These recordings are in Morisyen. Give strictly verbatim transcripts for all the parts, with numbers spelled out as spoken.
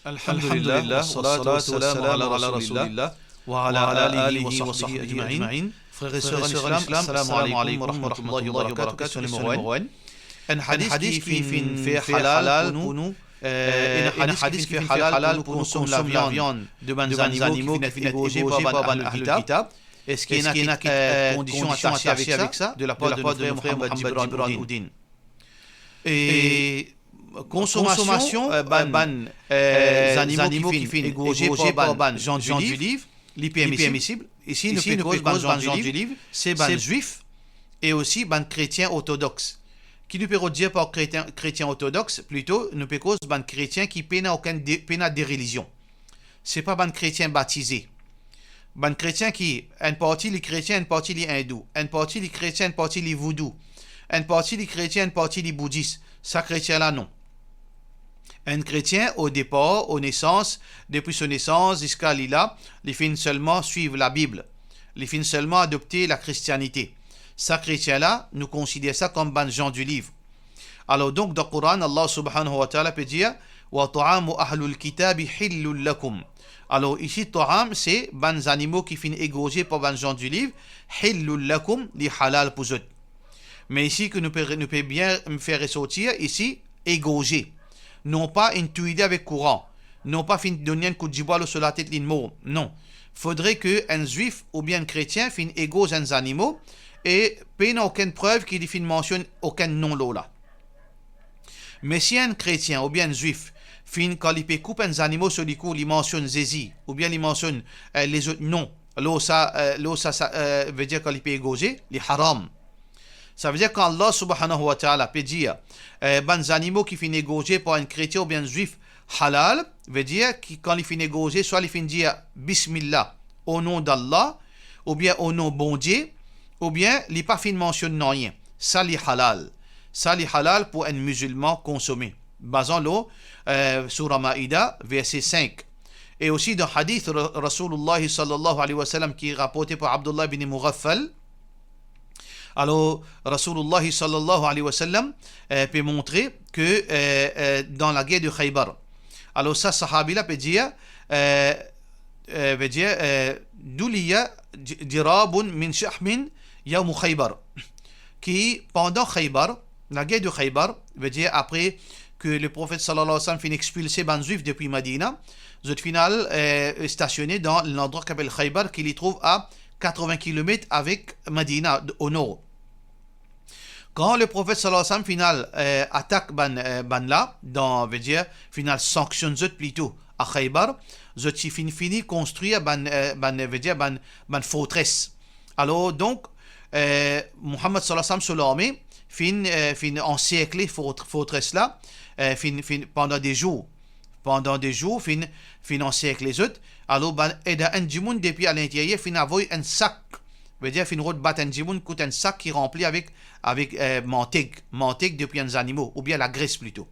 Alhamdulillah, wassalatu wassalamu ala rasoulillah, wa ala alihi wa sahbihi ajmain. Frer e ser an Islam, assalamu alaykum wa rahmatullahi wa barakatuh. Kestion nimero enn. Enn hadis ki finn fer halal pou nou, eh, enn hadis ki finn fer halal pou nou konsom laviann de bann zanimo ki finn egoze par bann Ahlul Kitab. Eski ena kit, eh, kondision atase avek sa, de lapar de nou frer Mohammad Jibran Oudin? E konsomasion, eh, bann, eh, zanimo ki finn egoze par bann Jan di Liv, li permisib. Isi nou pe koz bann Jan di Liv, se bann Zwif e osi bann kretien ortodoks. Ki nou pe rod dir par kretien, kretien ortodoks, plito nou pe koz bann kretien ki pena okenn de, pena de relizion. Se pa bann kretien batize. Bann kretien ki, enn parti li kretien, enn parti li indou, enn parti li kretien, enn parti li voudou, enn parti li kretien, enn parti li boudis. Sa kretien la, non. Enn kretien, o depar, o nesans, depi so nesans ziska li la, li finn selman swiv Labib. Li finn selman adopte lakristianite. Sa kretien la, nou konsider sa kom bann Jan di Liv. Alor donk, dan Koran, Allah subhanahu wa ta'ala pe dir, "Wa ta'amu ahlul kitabi hillul lakum." Alor isi, ta'am, se bann zanimo ki finn egoze par bann Jan di Liv, hillul lakum, li halal pou zot. Me isi ki nou pe, nou pe bien fer resortir isi, egoze. Non pa inn touy li avek kouran. Non pa finn donn li enn kout dibwa lor so latet, linn mor. Non. Fodre ki enn Zwif oubien enn kretien finn egoz enn zanimo e pena okenn prev ki li finn mansionn okenn non lor la. Me si enn kretien oubien enn Zwif finn, kan li pe koup enn zanimo so likou, li mansionn Zezi, oubien li mansionn, eh, lezot non, lor sa, eh, lor sa, sa, eh, vedir kan li pe egoze, li haram. Savedir kan Allah subhanahu wa ta'ala pe dir, eh, bann zanimo ki finn egoze par enn kretien oubien enn Zwif halal, vedir ki kan li finn egoze, swa li finn dir Bismillah, o non d'Allah, oubien o non Bondie, oubien li pa finn mansionn nanye. Sa li halal. Sa li halal pou enn mizilman konsome. Bazan lor, eh, Soura Maida, verse sink. E osi dan hadith Ra-, Rasoulullah sallallahu alayhi wa sallam ki raporte par Abdullah bin Mughaffal. Alor, Rasoulullah sallallahu alayhi wa sallam, eh, pe montre ki, eh, eh, dan lager de Khaybar. Alor sa sahabi la pe dir, eh, eh, vedir, eh, "Duliya di-, dirabun min shahmin yawm Khaybar." Ki pandan Khaybar, lager de Khaybar, vedir apre ki Leprofet sallallahu alayhi wa sallam finn expilse bann Zwif depi Madina, zot finn al, eh, stasione dan landrwa ki apel Khaybar, ki li trouv a katrevin kilomet avek Madina, o nor. Kan Leprofet sallallahu alayhi wa sallam finn al, eh, atak bann, eh, bann la, dan, vedir, finn al sanksionn zot plito a Khaybar, zot ti finn fini konstrir bann, eh, bann, vedir, bann, bann fortres. Alor donk, eh, Muhammad sallallahu alayhi wa sallam so larme finn, eh, finn anserkle fort-, fortres la, eh, finn, finn pandan de zour. Pandan de zour, finn, finn anserkle zot. Alor bann, ena enn dimoun depi a linteryer finn avoy enn sak, vedir finn rod bat enn dimoun kot enn sak ki ranpli avek, avek, eh, manteg, manteg depi enn zanimo, oubien lagres plito.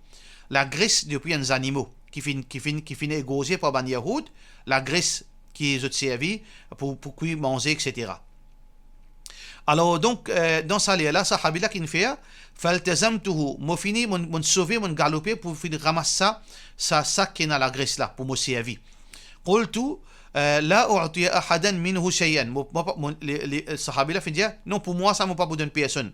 Lagres depi enn zanimo ki finn, ki finn, ki finn egoze par bann Yahoud, lagres ki zot servi pou, pou kwi manze, et cetera. Alor donk, eh, dan sa ler la, sahabi la ki'nn fer, "Faltazamtuhu", mo fini, mo'nn, mo'nn sove, mo'nn galope pou finn ramas sa, sa sak ki ena lagres la, pou mo servi. "Qultu, eh, la u'ti ahadan minhu shay'an." Mo, mo, mo, le, le, sahabi la finn dir, "Non, pou mwa sa, mo pa pou donn personn."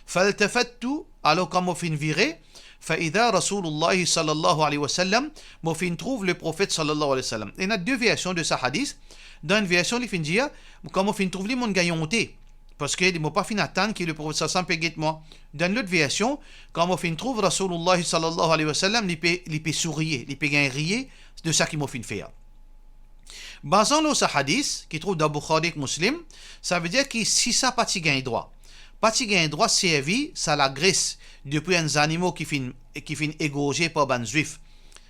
"Faltafattu", alor kan mo finn vire, "fa idha Rasoulullah sallallahu alayhi wa sallam", mo finn trouv Leprofet sallallahu alayhi wa sallam. Ena de version de sa hadis. Dan enn version, li finn dir, kan mo finn trouv li, mo'nn gagn onte, parski mo pa finn atann ki Leprofet sallallahu alayhi wa sallam pe get mwa. Dan lot version, kan mo finn trouv Rasoulullah sallallahu alayhi wa sallam, li pe, li pe souriye, li pe gagn riye de sa ki mo finn fer. Bazan lor sa hadis, ki trouv dan Bukhari ek Muslim, savedir ki si sa pa ti gagn drwa, pa ti gagn drwa servi sa lagres depi enn zanimo ki finn, ki finn egoze par bann Zwif.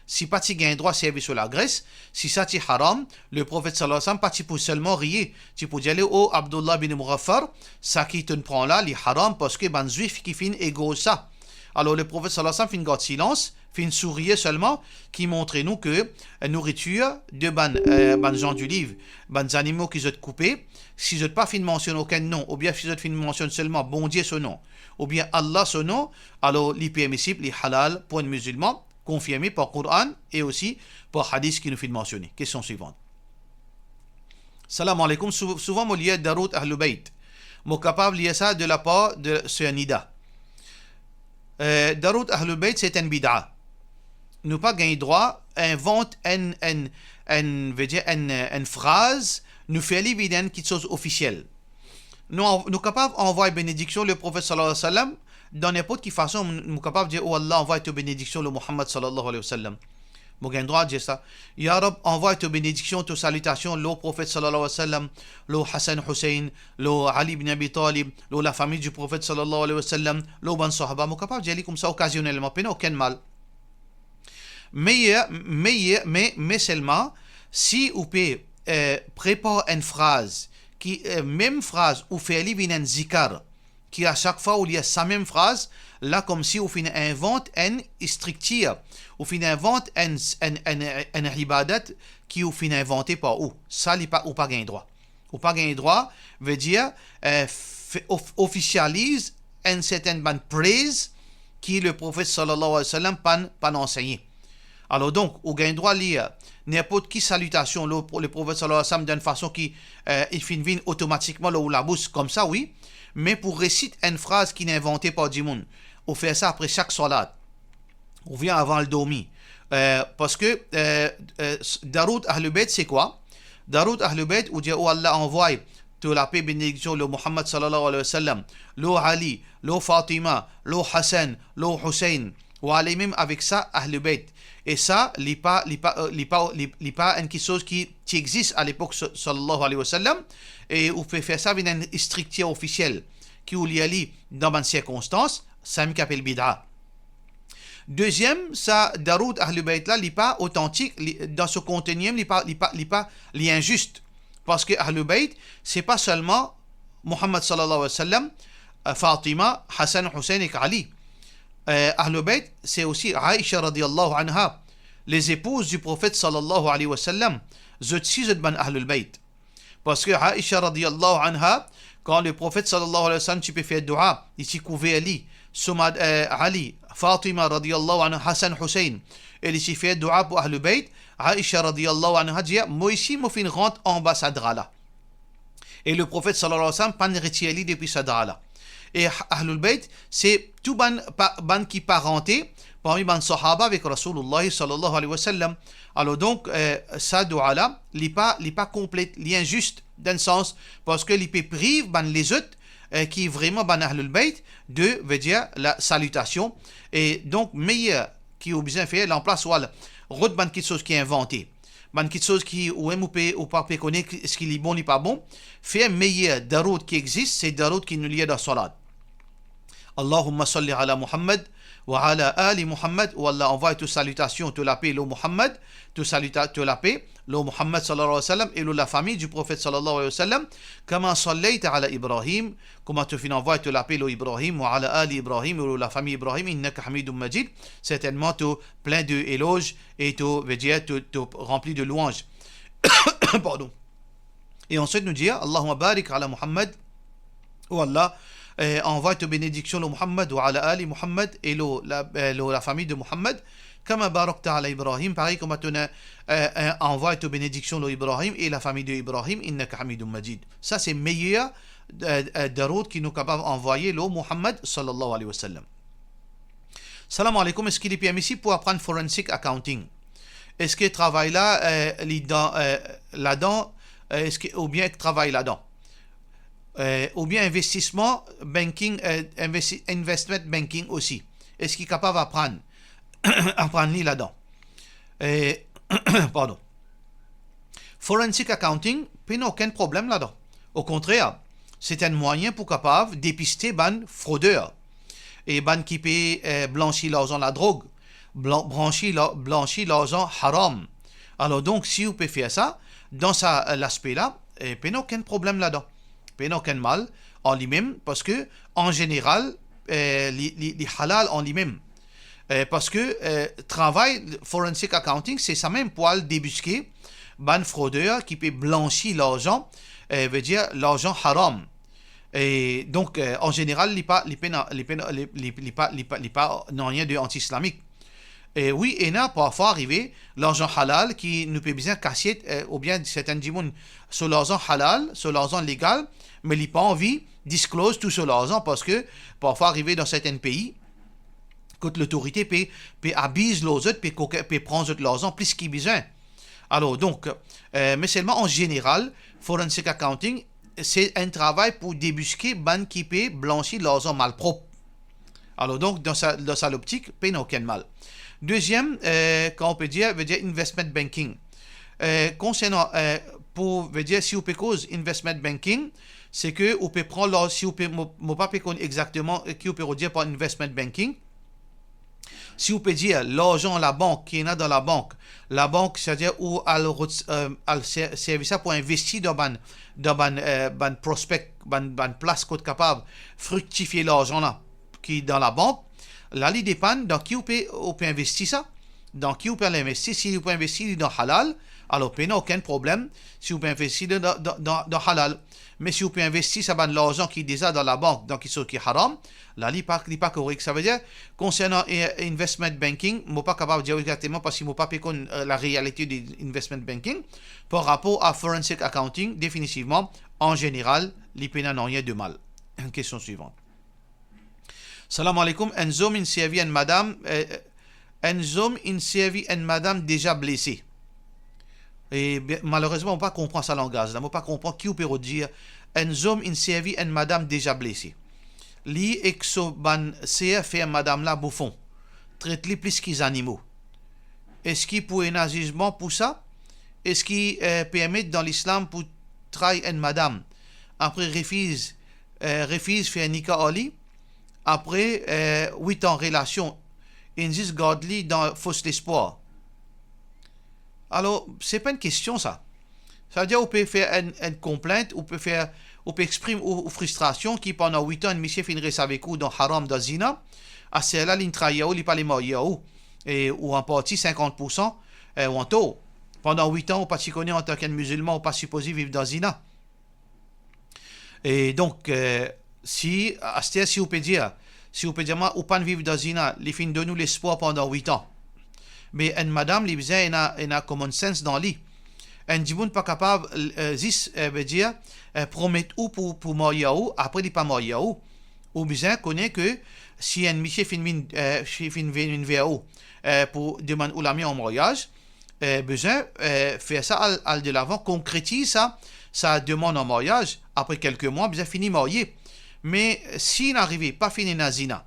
Si pa ti gagn drwa servi so lagres, si sa ti haram, Leprofet sallallahu alayhi wa sallam pa ti pou selman riye, ti pou dir li, "O Abdullah bin Mughaffal, sa ki to'nn pran la, li haram, parski bann Zwif ki finn egoz sa." Alor Leprofet sallallahu alayhi wa sallam finn gard silans, finn souriye selman, ki montre nou ki, eh, nouritir de bann, eh, bann Jan di Liv, bann zanimo ki zot koupe, si zot pa finn mansionn okenn non, oubien si zot finn mansionn selman Bondie so non, oubien Allah so non, alor li permisib, li halal pou enn mizilman konfirme par Koran e osi par hadis ki nou finn mansione. Kestion swivan. Salam aleykoum. Sou-, souvan mo lir Darout Ahlul Bayt. Mo kapav lir sa de lapar de Ser Nida. Eh, Darout Ahlul Bayt, se enn bida. Nou pa gagn drwa invant enn, enn, enn, vedir enn, enn fraz, nou fer li vinn enn kiksoz ofisiel. Nou, nou kapav anvway benediksion lor Profet sallallahu alayhi wa sallam dan ninport ki fason. Nou kapav dir, "O Allah, anvway to benediksion lor Muhammad sallallahu alayhi wa sallam." Mo gagn drwa dir sa. "Ya Rab, anvway to benediksion, to salitasion lor Profet sallallahu alayhi wa sallam, lor Hassan Hussein, lor Ali ibn Abi Talib, lor lafami di Profet sallallahu alayhi wa sallam, lor bann sahaba." Mo kapav dir li koumsa okazionelman, pena okenn mal. Me, me, me, me selman, si ou pe, eh, prepar enn fraz, ki, eh, mem fraz ou fer li vinn enn zikar, ki a sak fwa ou lir sa mem fraz, la koumsi ou finn invant enn striktir, ou finn invant enn, enn, enn, enn ibadat ki ou finn invante par ou. Sa li pa, ou pa gagn drwa. Ou pa gagn drwa, vedir, eh, f-, of-, ofisializ enn sertenn bann praise ki le Profet sallallahu alayhi wa sallam pa'nn, pa'nn ansegne. Alor donk, ou gagn drwa lir ninport ki salitasion lor Pro-, le Profet sallallahu alayhi wa sallam dan enn fason ki, eh, li finn vinn otomatikman lor ou labous koumsa, wi. Me pou resit enn fraz ki inn invante par dimoun, ou fer sa apre sak salat, oubien avan al dormi. Eh, parski, eh, eh, s-, Darout Ahlul Bayt, se kwa? Darout Ahlul Bayt, ou dir, "O Allah, anvway to lape, benediksion lor Muhammad sallallahu alayhi wa sallam, lor Ali, lor Fatima, lor Hassan, lor Hussein." Ou ale mem avek sa, Ahlul Bayt. E sa, li pa, li pa, eh, li pa, li, li pa enn kiksoz ki ti exis a lepok sa-, sallallahu alayhi wa sallam. E ou pe fer sa vinn enn striktir ofisiel, ki ou lir li dan bann sirkonstans, samem ki apel bida. Deziem, sa Darout Ahlul Bayt la, li pa otantik, li, dan so konteni mem, li pa, li pa, li pa, li inzis. Parski Ahlul Bayt, se pa selman Muhammad sallallahu alayhi wa sallam, eh, Fatima, Hassan, Hussein ek Ali. Eh, Ahlul Bayt, se osi Aisha radiyallahu anha, les épouses du Prophète sallallahu alayhi wa sallam, zot si zot bann Ahlul Bayt. Parski Aisha radiyallahu anha, kan le Profet sallallahu alayhi wa sallam ti pe fer doua, li ti kouver li, so mad-, eh, Ali, Fatima radiyallahu anha, Hassan, Hussein, e li ti fer doua pou Ahlul Bayt, Aisha radiyallahu anha dir, "Mo osi, mo finn rant anba sa dra la." E le Profet sallallahu alayhi wa sallam pa'nn retir li depi sa dra la. E Ahlul Bayt, se tou bann pa-, bann ki pa rante parmi bann sahaba avek Rasoulullah sallallahu alayhi wa sallam. Alor donk, eh, sa doua la, li pa, li pa konplet, li inzis, dan sans, parski li pe priv bann lezot, eh, ki vreman bann Ahlul Bayt, de, vedir, la salitasion. E donk, meyer ki ou bizin fer, lanplas ou al rod bann kiksoz ki invante, bann kiksoz ki ou mem ou pe, ou pa pe kone ki, eski li bon, li pa bon, fer meyer darout ki exis, se darout ki nou lir dan salat. Allahumma salli ala Muhammad wa ala ali Muhammad, ou Allah, anvway to salitasion, to lape lor Muhammad, to salita-, to lape lor Muhammad sallallahu alayhi wa sallam e lor lafami di Profet sallallahu alayhi wa sallam, kama sallayta ala Ibrahim, kouma to finn anvway to lape lor Ibrahim, wa ala ali Ibrahim, e lor lafami Ibrahim, innaka Hamidum Majid, sertennman to plin de eloz e to, vedir, to, to ranpli de lwanz. Pardon. E answit nou dir, Allahumma barik ala Muhammad, o Allah, eh, anvway to benediksion lor Muhammad, wa ala ali Muhammad, e lor la, eh, lor lafami de Muhammad, kama barakta ala Ibrahim, parey kouma to inn, eh, eh, anvway to benediksion lor Ibrahim e lafami de Ibrahim, innaka Hamidum Majid. Sa se meyer, eh, eh, darout ki nou kapav anvwaye lor Muhammad sallallahu alayhi wa sallam. Salam aleykoum, eski li permisib pou aprann forensic accounting? Eski travay la, eh, li dan, eh, ladan, eh, eski, oubien travay ladan? Eh, oubien investisman, banking, eh, investi-, investment banking osi. Eski kapav aprann, aprann li ladan? Eh, pardon. Forensic accounting, pena okenn problem ladan. Okontrer, se enn mwayin pou kapav depiste bann froder e bann ki pe, eh, blansi larzan ladrog, blan-, blansi la-, blansi larzan haram. Alor donk, si ou pe fer sa, dan sa, eh, laspe la, eh, pena okenn problem ladan. Pena okenn mal an limem, parski an zeneral, eh, li, li, li halal an limem. Eh, parski, eh, travay forensic accounting, se samem pou al debiske bann froder ki pe blansi larzan, eh, vedir larzan haram. E donk, eh, an zeneral, li pa, li pena, li pena, li, li, li pa, li pa, li pa nanye de anti-islamik. E wi, ena parfwa arive, larzan halal ki nou pe bizin kasiet, eh, oubien sertenn dimoun, so larzan halal, so larzan legal, me li pa anvi disclose tou so larzan, parski parfwa arive dan sertenn pei, kot lotorite pe, pe abiz lor zot, pe koke-, pe pran zot larzan plis ki bizin. Alor, donk, eh, me selman an zeneral, forensic accounting, se enn travay pou debiske bann ki pe blansi larzan malprop. Alor, donk, dan sa, dan sa loptik, pena okenn mal. Deziem, eh, kan ou pe dir, vedir investment banking. Eh, konsernan, eh, pou, vedir, si ou pe koz investment banking, se ke ou pe pran lar-, si ou pe, mo, mo pa pe konn exakteman, eh, ki ou pe redir par investment banking. Si ou pe dir larzan labank ki ena dan labank, labank, setadir ou al rot-, eh, al ser-, servi sa pou investi dan bann, dan bann, eh, bann prospek, bann, bann plas kot kapav friktifie larzan la ki dan labank, la li depann dan ki ou pe, ou pe investi sa, dan ki ou pe al investi. Si ou pe investi li dan halal, alor pena okenn problem si ou pe investi dan, dan, dan, dan halal. Me si ou pe investi sa bann larzan ki deza dan labank, dan kiksoz ki haram, la li pa, li pa korek. Savedir, konsernan, eh, investment banking, mo pa kapav dir exakteman parski mo pa pe konn, eh, larealite de investment banking par rapor a forensic accounting, definitivman, an zeneral, li pena nanye de mal. Kestion swivan. Salam aleykoum, enn zom inn servi enn madam, eh, enn zom inn servi enn madam deza blese. E bien, malerezman, mo pa konpran sa langaz la, mo pa konpran ki ou pe rod dir, enn zom inn servi enn madam deza blese. Li ek so bann ser fer madam la boufon, tret li plis ki zanimo. Eski pou ena zizman pou sa? Eski, eh, permet dan lislam pou trai enn madam, apre refiz, eh, refiz fer nika ar li, apre, eh, wit an relasion, inn zis gard li dan fos lespwar? Alor, se pa enn kestion sa. Savedir ou pe fer enn, enn konplint, ou pe fer, ou pe exprim ou, ou fristrasion ki pandan wit an, enn misie finn res avek ou dan haram, dan zina, aster la linn trair ou, li pa le marye ar ou, e ou an parti sinkant poursan, eh, ou an tor. Pandan wit an, ou pa ti kone antanki enn mizilman, ou pa sipoze viv dan zina. E donk, eh, si, aster, si ou pe dir, si ou pe dir mwa, ou pa'nn viv dan zina, li finn donn ou lespwar pandan wit an. Me enn madam, li bizin ena, ena common sense dan li. Enn dimoun pa kapav, eh, zis, eh, vedir, eh, promet ou pou, pou marye ar ou, apre li pa marye ar ou. Ou bizin kone ke si enn misie finn vinn, eh, si finn vinn ver ou, eh, pou demann ou lame an maryaz, eh, bizin, eh, fer sa al, al delavan, konkretiz sa, sa demann an maryaz, apre kelke mwa, bizin fini marye. Me si inn arive, pa finn ena zina,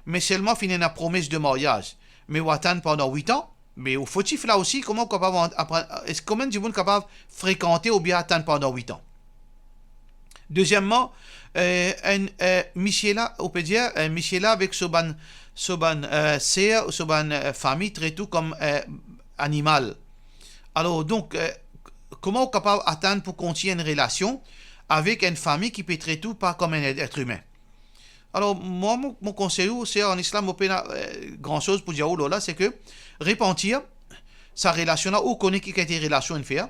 me selman finn ena promes de maryaz, me ou atann pandan wit an, me ou fotif la osi, kouma ou kapav an-, aprann, es-, kouma enn dimoun kapav frekante oubien atann pandan wit an? Dezieman, eh, enn, eh, misie la, ou pe dir, eh, misie la avek so bann, so bann, eh, ser, so bann, eh, fami, tret ou kom, eh, animal. Alor, donk, eh, kouma ou kapav atann pou kontign enn relasion avek enn fami ki pe tret ou pa kom enn et, et imin? Alor, mwa, mo, mo konsey ou, se an islam, mo pena, eh, gran soz pou dir ou lor la, se ke repantir, sa relasion la, ou kone ki kalite relasion inn fer,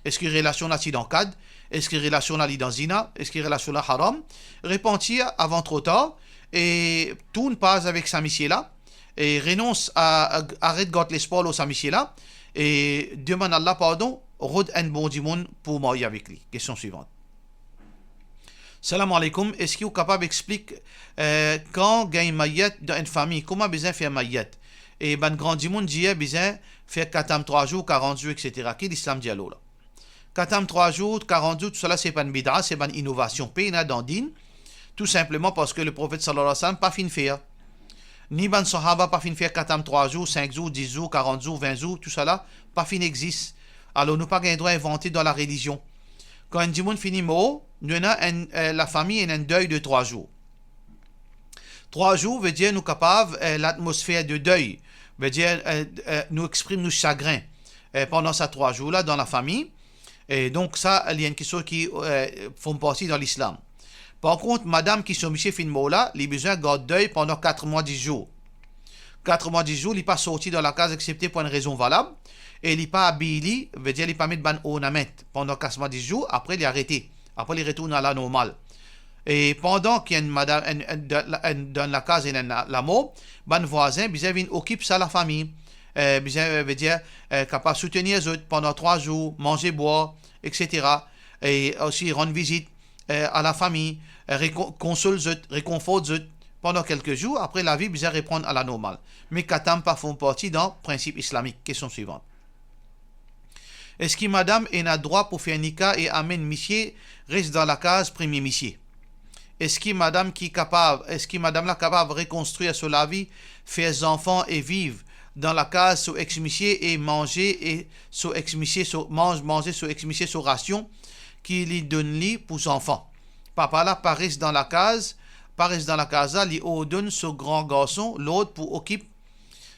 eski relasion la ti dan kad, eski relasion la li dan zina, eski relasion la haram, repantir avan tro tar, e tourn paz avek sa misie la, e renons a, a, aret gard lespwar lor sa misie la, e demann Allah pardon, rod enn bon dimoun pou marye avek li. Kestion swivan. Salam aleykoum, eski ou kapav explik, eh, kan gagn mayet dan enn fami, kouma bizin fer mayet? E bann gran dimoun dir bizin fer katam trwa zour, karant zour, et cetera. Ki lislam dir lor la? Katam trwa zour, karant zour, tousala se bann bida, se bann inovasion. Pena dan din, tou sinpleman parski Leprofet sallallahu alayhi wa sallam pa finn fer. Ni bann sahaba pa finn fer katam trwa zour, sink zour, dis zour, karant zour, vin zour, tousala pa finn exis. Alor, nou pa gagn drwa invante dan larelizion. Kan enn dimoun fini mor, nou ena enn, eh, lafami ena enn dey de trwa zour. Trwa zour, vedir nou kapav, eh, latmosfer de dey, vedir, eh, eh, nou exprim nou sagrin, eh, pandan sa trwa zour la dan lafami. E donk sa, li enn kiksoz ki, eh, form parti dan lislam. Par kont, madam ki so misie finn mor la, li bizin gard dey pandan kat mwa dis zour. Kat mwa dis zour, li pa sorti dan lakaz exsepte pou enn rezon valab, e li pa abiy li, vedir li pa met bann ornament pandan kat mwa dis zour, apre li arete. Apre li retourn a la normal. E pandan ki enn madam, enn, enn, dan, enn, dan lakaz ena enn la, lamor, bann vwazin bizin vinn okip sa lafami. eh, bizin, eh, vedir, eh, kapav soutenir zot pandan trwa zour, manze, bwar, et cetera. E osi rann vizit, eh, a lafami, eh, rekon-, konsol zot, rekonfort zot pandan kelke zour, apre lavi bizin reprann a la normal. Me khatam pa form parti dan prinsip islamik. Kestion swivan. Eski madam ena drwa pou fer nika e amenn misie res dan lakaz premie misie? Eski madam ki kapav, eski madam la kapav rekonstrir so lavi, fer zanfan e viv dan lakaz so ex misie e manze e so ex misie so, manz, manze so ex misie so rasion ki li donn li pou zanfan? Papa la pa res dan lakaz, pa res dan lakaz la, li ordonn so gran garson lord pou okip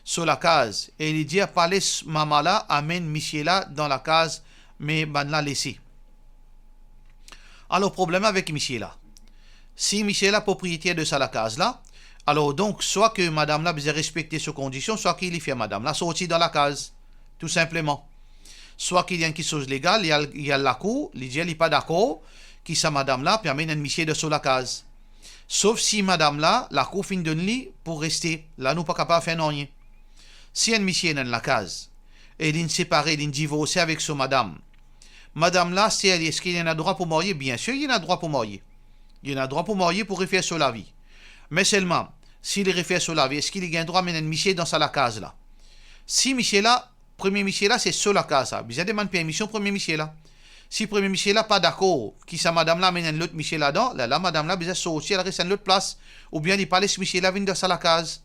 so lakaz, e li dir pa les mama la amenn misie la dan lakaz, me bann la lese. Alor, problem avek misie la. Si misie la propriyeter de sa lakaz la, alor donk, swa ke madam la bizin respekte so kondision, swa ki li fer madam la sorti dan lakaz, tou sinpleman. Swa ki li enn kiksoz legal, li al, li al lakour, li dir li pa dakor ki sa madam la pe amenn enn misie dan so lakaz. Sof si madam la, lakour finn donn li pou reste, la nou pa kapav fer nanye. Si enn misie ena enn lakaz, e linn separe, linn divorse avek so madam, madam la, aster li, eski li ena drwa pou marye? Biensir, li ena drwa pou marye. Li ena drwa pou marye, pou refer so lavi. Me selman, si li refer so lavi, eski li gagn drwa amenn enn misie dan sa lakaz la? Si misie la, premie misie la, se so lakaz sa, bizin demann permision premie misie la. Si premie misie la pa dakor ki sa madam la amenn enn lot misie ladan, lerla madam la bizin sorti, al res enn lot plas, oubien li pa les misie la vinn dan sa lakaz.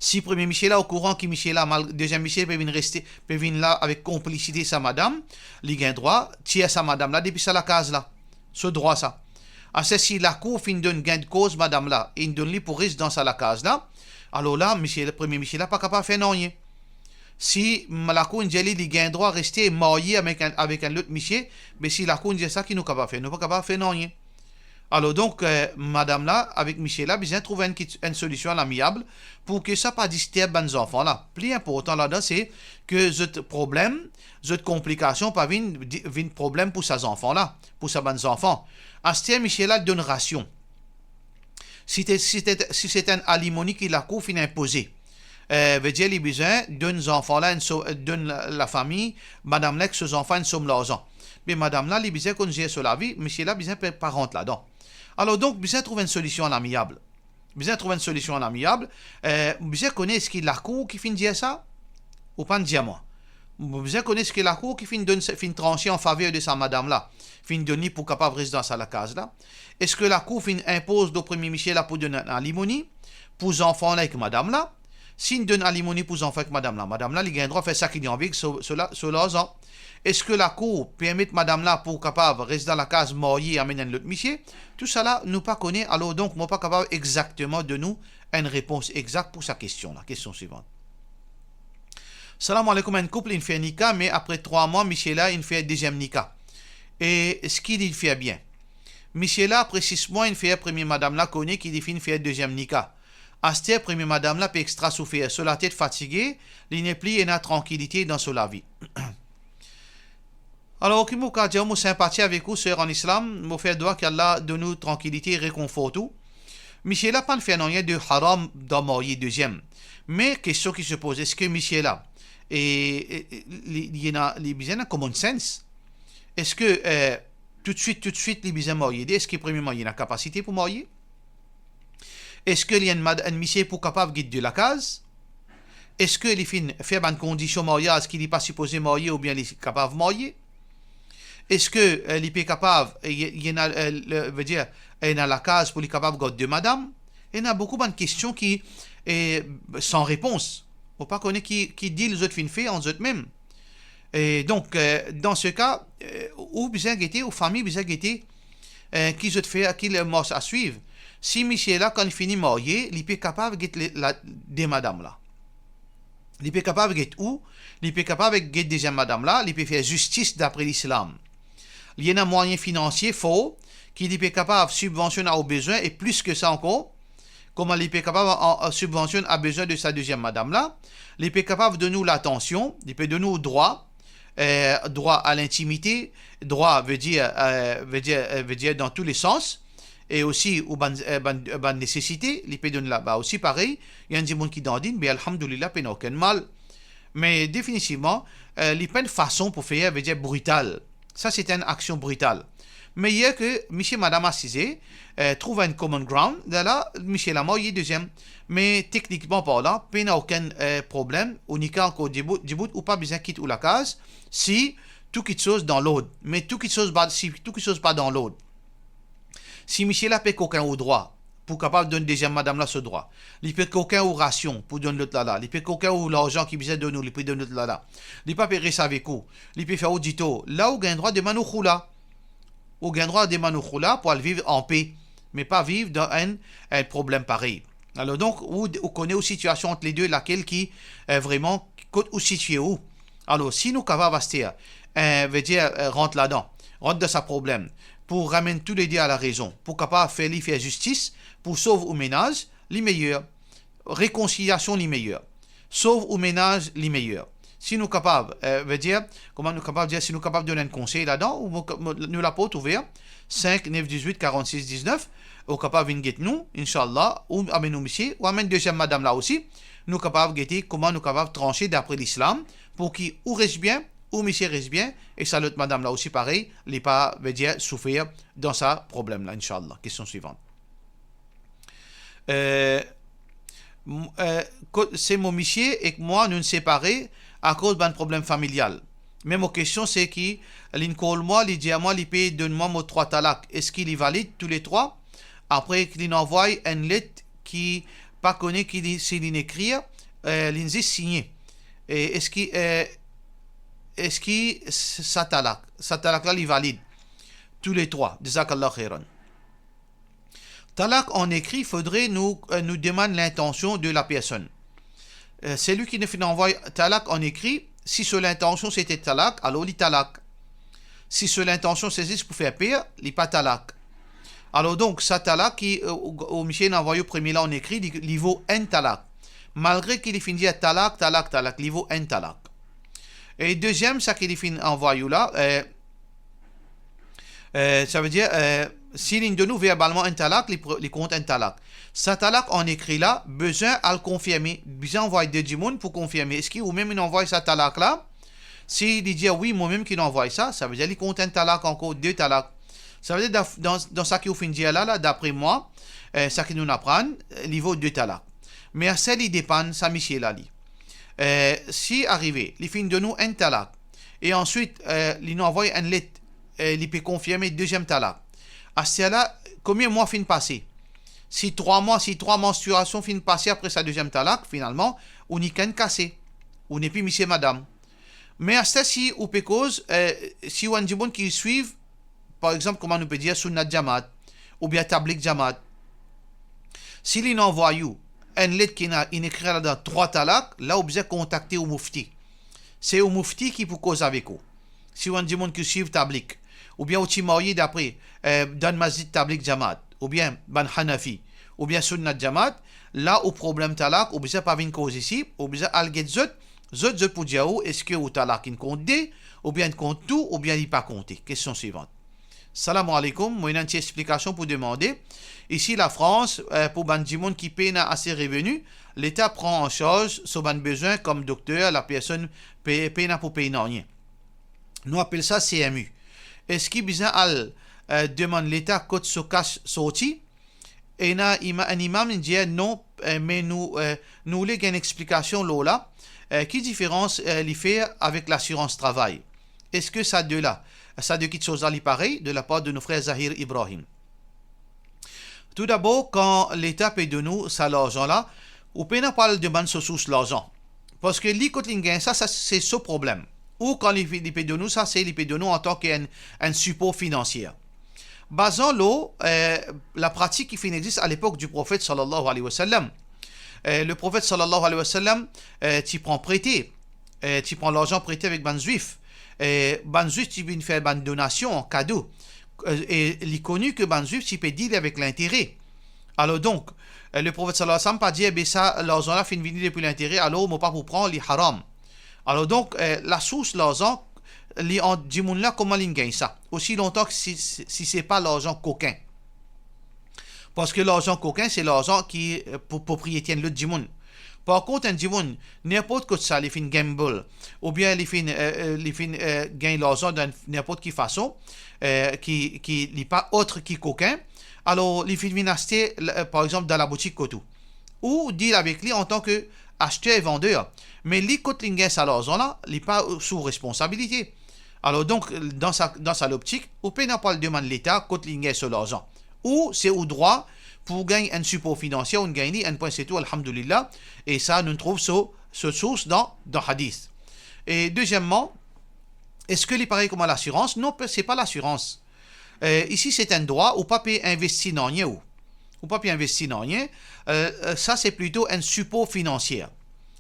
Si premie misie la okouran ki misie la, mal, deziem misie pe vinn reste, pe vinn la avek konplisite sa madam, li gagn drwa tir sa madam la depi sa lakaz la. So drwa sa. Aster si lakour finn donn ged koz madam la, e inn donn li pou res dan sa lakaz la, alor la, misie, premie misie la pa kapav fer nanye. Si ma-, lakour inn dir li, li gagn drwa reste marye avek enn, avek enn lot misie, me si lakour inn dir sa, ki nou kapav fer? Nou pa kapav fer nanye. Alor donk, eh, madam la avek misie la bizin trouv enn kit-, enn solision lamiab pou ke sa pa disturb bann zanfan la. Pli inportan ladan, se ke zot problem, zot konplikasion pa vinn di-, vinn problem pou sa zanfan la, pou sa bann zanfan. Aster misie la donn rasion. Si te, si te, si se enn alimoni ki lakour finn inpoze, eh, vedir li bizin donn zanfan la enn so-, donn la, lafami, madam la ek so zanfan enn som larzan. Me madam la, li bizin konn zer so lavi, misie la bizin pe-, pa rant ladan. Alor donk, bizin trouv enn solision lamiab. Bizin trouv enn solision lamiab. Eh, bizin kone eski lakour ki finn dir sa, ou pa'nn dir mwa. Bizin kone eski lakour ki finn donn, finn transe an faver de sa madam la, finn donn li pou kapav res dan sa lakaz la. Eski lakour finn inpoz lor premie misie la pou donn enn alimoni pou zanfan la ek madam la? Si inn donn alimoni pou zanfan ek madam la, madam la, li gagn drwa fer sa ki li anvi ek so, so la, so larzan. Eski lakour permet madam la pou kapav res dan lakaz, marye, amenn enn lot misie? Tousala, nou pa kone, alor donk, mo pa kapav exakteman donn ou enn repons exak pou sa kestion la. Kestion swivan. Salam aleikoum, enn koup inn fer nika, me apre trwa mwa, misie la inn fer deziem nika. E eski li fer bien? Misie la, apre sis mwa, inn fer premie madam la kone ki li finn fer deziem nika. Aster, premie madam la pe extra soufer, so latet fatige, li nepli ena trankilite dan so lavi. Alor, ki mo kapav dir, mo sinpati avek ou, ser an Islam, mo fer dwa ki Allah donn ou trankilite, rekonfort ou. Misie la pa'nn fer nanye de haram dan marye deziem. Me kestion ki se poze, eski misie la, e, e, e, li, li ena, li bizin ena common sense? Eski, eh, toutswit, toutswit, li bizin marye de? Eski premieman, li ena kapasite pou marye? Eski li enn mad-, enn misie pou kapav get de lakaz? Eski li finn fer bann kondision maryaz ki li pa sipoze marye oubien li kapav marye? Eski, eh, li pe kapav, eh, li, li ena, eh, le, vedir, ena lakaz pou li kapav gard de madam? Ena boukou bann kestion ki, eh, san repons. Mo pa kone ki, ki deal zot finn fer ant zot mem. E donk, eh, dan se ka, eh, ou bizin gete, ou fami bizin gete, eh, ki zot fer, ki le mars a swiv. Si misie la, kan li fini marye, li pe kapav get le, la, de madam la. Li pe kapav get ou, li pe kapav get deziem madam la, li pe fer zistis dapre Lislam. Li ena mwayin finansie for ki li pe kapav sibvansionn a ou bezwin, e plis ki sa ankor, kouma li pe kapav an, an sibvansionn a bezwin de sa deziem madam la, li pe kapav donn ou latansion, li pe donn ou drwa, eh, drwa a lintimite, drwa vedir, eh, vedir, eh, vedir dan tou le sans, e osi ou bann, eh, bann, bann nesesite, li pe donn laba osi parey, ena dimoun ki dandinn, be alhamdulillah, pena okenn mal. Me definitivman, eh, li pa enn fason pou fer, vedir brital. Sa se enn aksion brital. Meyer ke misie madam asize, eh, trouv enn common ground, la, la, misie la marye deziem. Me teknikman parlan, pena okenn, eh, problem, ou nek ankor dibout, dibout, ou pa bizin kit ou lakaz, si tou kitsoz dan lord. Me tou kitsoz pa, si tou kitsoz pa dan lord, si misie la pe kokin ou drwa, pou kapav donn deziem madam la so drwa. Li pe kokin ou rasion pou donn lot la la. Li pe kokin ou larzan ki bizin donn ou, li pe donn lot la la. Li pa pe res avek ou. Li pe fer ou ditor. La ou gagn drwa demann ou khoula. Ou gagn drwa demann ou khoula pou al viv anpe, me pa viv dan enn, enn problem parey. Alor donk, ou, ou kone ou sitiasion ant le de, lakel ki, eh, vreman, kot ou sitie ou. Alor, si nou kapav aster, eh, vedir, eh, rant ladan, rant dan sa problem, pou ramenn tou le de a larezon, pou kapav fer li fer zistis, pou sov ou menaz, li meyer. Rekonsiliasion, li meyer. Sov ou menaz, li meyer. Si nou kapav, eh, vedir, kouma nou kapav dir, si nou kapav donn enn konsey ladan, ou mo, mo, nou laport ouver, sink nef diz-wit karant-sis diz-nef, ou kapav vinn get nou, inshallah, ou amenn ou misie, ou amenn deziem madam la osi, nou kapav gete kouma nou kapav transe dapre lislam, pou ki ou res bien, ou misie res bien, e sa lot madam la osi parey, li pa, vedir, soufer dan sa problem la, inshallah. Kestion swivan. Eh, m-, eh, ko-, se mo misie ek mwa, nou separe akoz bann problem familial. Me mo kestion se ki, linn call mwa, li dir mwa li pe donn mwa mo trwa talak. Eski li valid tou le trwa? Apre ki linn anvway enn let ki pa kone ki li, si linn ekrir, eh, linn zis signe. E eski, eh, eski s-, sa talak, sa talak la li valid tou le trwa? Jazakallah khairan. Talak an ekri, fodre nou, eh, nou demann lintansion de la personn. Eh, selwi ki nou finn anvway talak an ekri, si so lintansion sete talak, alor li talak. Si so lintansion se zis pou fer per, li pa talak. Alor donk, sa talak ki, eh, ou, ou misie inn anvway ou premie la an ekri, li, li vo enn talak. Malgre ki li finn dir talak, talak, talak, li vo enn talak. E deziem, sa ki li finn anvway ou la, eh, Eh, savedir, eh, si linn donn ou verbalman enn talak, li pr-, li kont enn talak. Sa talak an ekri la, bizin al konfirme, bizin anvway de dimoun pou konfirme. Eski ou mem inn anvway sa talak la? Si li dir, "Wi, mo mem ki inn anvway sa," savedir li kont enn talak ankor, de talak. Savedir, dan, dan, dan sa ki ou finn dir la, la, dapre mwa, eh, sa ki nou'nn aprann, eh, li vo de talak. Me aster li depann sa misie la, li. Eh, si arive, li finn donn ou enn talak, e answit, eh, linn anvway enn let, eh, li pe konfirme deziem talak. Aster la, konbien mwa finn pase? Si trwa mwa, si trwa manstirasion finn pase apre sa deziem talak, finalman, ou nek enn kase, ou nepli misie madam. Me aster si ou pe koz, eh, si ou enn dimoun ki swiv, par exanp, kouma nou pe dir, Sunnat Jamaat, oubien Tablig Jamaat, si linn anvway ou enn let ki ena, inn ekrir ladan trwa talak, la ou bizin kontakte ou mufti. Se ou mufti ki pou koz avek ou. Si ou enn dimoun ki swiv Tablig, oubien ou ti marye dapre, eh, dan masjid Tablig Jamaat, oubien bann Hanafi, oubien Sunnat Jamaat, la ou problem talak, ou bizin pa vinn koz isi, ou bizin al get zot, zot, zot pou dir ou, eski ou talak inn kont de, oubien inn kont tou, oubien li pa konte. Kestion swivan. Salam aleykoum, mo ena enn ti explikasion pou demande. Isi Lafrans, eh, pou bann dimoun ki pena ase reveni, Leta pran an sarz so bann bezwin kom dokter, la personn pe-, pena pou pey nanye. Nou apel sa C M U. Eski bizin al, eh, demann Leta kot so kas sorti? Ena ima-, enn imam inn dir non, eh, me nou, eh, nou oule gagn explikasion lor la, eh, ki diferans, eh, li fer avek lasirans travay? Eski sa de la, sa de kitsoz la li parey, de lapar de nou frer Zahir Ibrahim? Toudabor, kan Leta pe donn ou sa larzan la, ou pena pou al demann so sours larzan. Parski li, kot linn gagn sa, sa se so problem. Ou kan li, li pe donn ou sa, se li pe donn ou antan ki enn, enn sipor finansie. Bazan lor, eh, lapratik ki finn existe à l'époque du prophète sallallahu alayhi wa sallam. Eh, le prophète sallallahu alayhi wa sallam, eh, ti pran prete, eh, ti pran larzan prete avek bann Zwif. Eh, bann Zwif ti vinn fer bann donasion, kado. Eh, e li koni ki bann Zwif ti pe deal avek lintere. Alor donk, eh, le prophète sallallahu alayhi wa sallam pa dir, "Be sa larzan la finn vini depi lintere, alor mo pa pou pran, li haram." Alor donk, eh, lasours larzan, li ant dimoun la, kouma linn gagn sa? Osi lontan ki si, si, si se pa larzan kokin. Parski larzan kokin, se larzan ki, eh, pou propriete enn lot dimoun. Par kont, enn dimoun, ninport kot sa, li finn gamble, oubien li finn, eh, eh, li finn, eh, gagn larzan dan ninport ki fason, eh, ki, ki li pa ot ki kokin, alor li finn vinn aste, eh, par exanp, dan laboutik kot ou. Ou deal avek li antan ke aster e vander, me li kot li gagn sa larzan la, li pa sou responsabilite. Alor donk, dan sa, dan sa loptik, ou pena pou al demann Leta kot li gagn so larzan. Ou, se ou drwa pou gagn enn sipor finansie, ou gagn li, enn pwin se tou, alhamdulillah, e sa, nou trouv so, so sours dan, dan hadith. E dezieman, eski li parey kouma lasirans? Non, pe-, se pa lasirans. Eh, isi, se enn drwa, ou pa pe investi nanye ou. Ou pa pe investi nanye. Eh, eh, sa, se plito enn sipor finansie.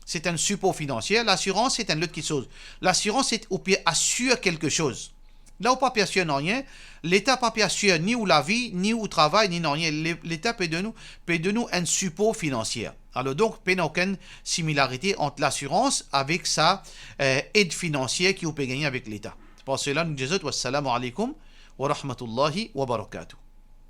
Se enn sipor finansie. Lasirans, se enn lot kiksoz. Lasirans, se ou pe asir kiksoz. La, ou pa pe asir nanye. Leta pa pe asir ni ou lavi, ni ou travay, ni nanye. Le-, Leta pe donn ou, pe donn ou enn sipor finansie. Alor donk, pena okenn similarite ant lasirans avek sa, eh, ed finansie ki ou pe gagne avek Leta. Par sela, nou dir zot, wassalamu alaikum wa rahmatullahi wa barakatuh.